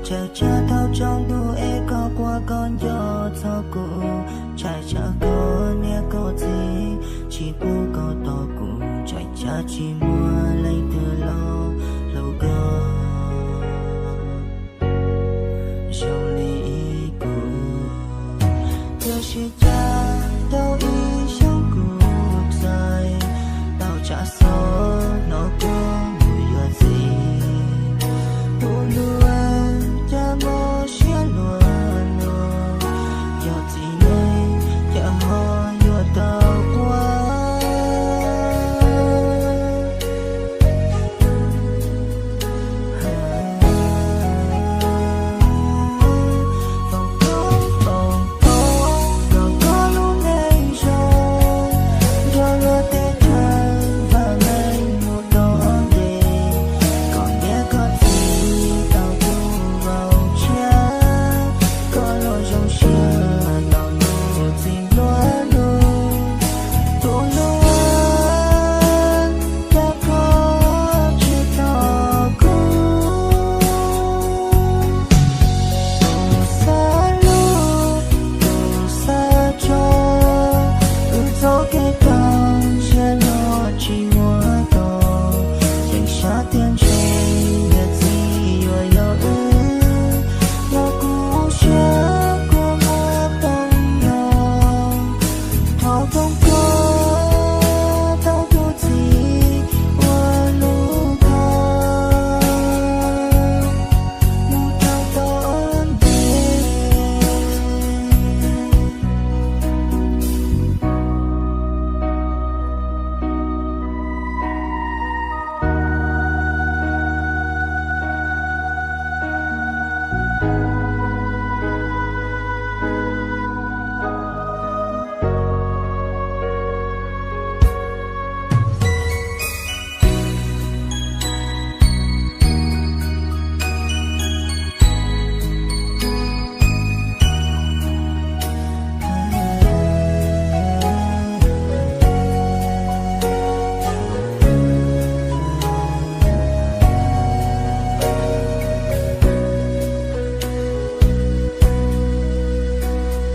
Ntshai tsam thaum tsaus ntuj es koj quaj koj nco txog kuv, ntshai tsam koj niam koj txiv tsis pub koj tos kuv, ntshai tsam tsis muaj leej twg los hlub koj zoo li kuv. Tiam sis cas tau ib xyoos kuv txais tau tsam xob no koj mus yuav txiv. Tus hlub cas mob siab luaj no, yog txiv neej cas ho yuav tau quaj. Foom koob foom koob kom koj lub neej zoo, nrog luag tej chaw vam meej mus rau ntej, kom niam koj txiv tau tu vau tshiab, koj los zoo siab tau tus txiv nplua nuj. Tus hlub cas koj tsis tos kuv, tus xav hlub tus xav tso, wb txoj kev tag sia no tsis muaj tau, yeej sab tiag ntshe niam txiv yuav yog wb, los kuv siab kua muag poob no. Thov foom koob tau tus txiv uas hlub koj mus rau tom ntej.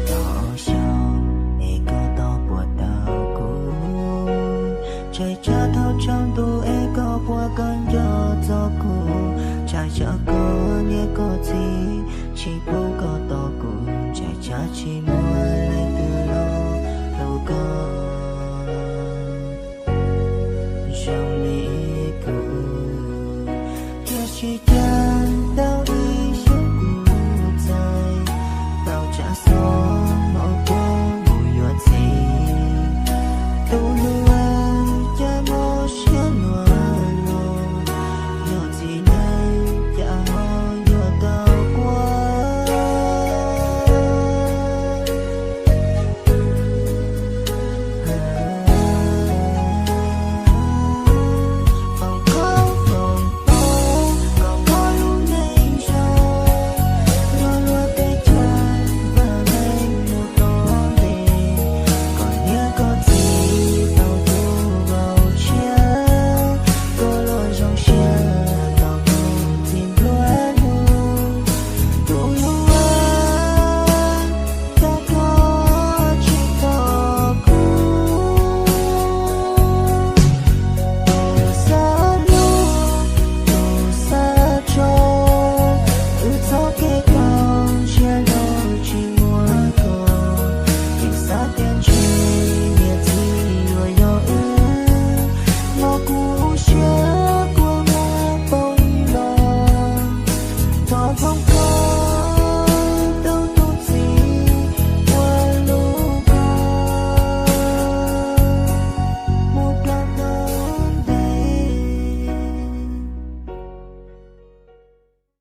Tau xyoo es koj tau puas tau kuv, ntshai tsam thaum tsaus ntuj es koj quaj koj nco txog kuv, ntshai tsam koj niam koj txiv tsis pub koj tos kuv, ntshai tsam tsis muaj leej twg los hlub koj zoo li kuv. Tiam sis cas tau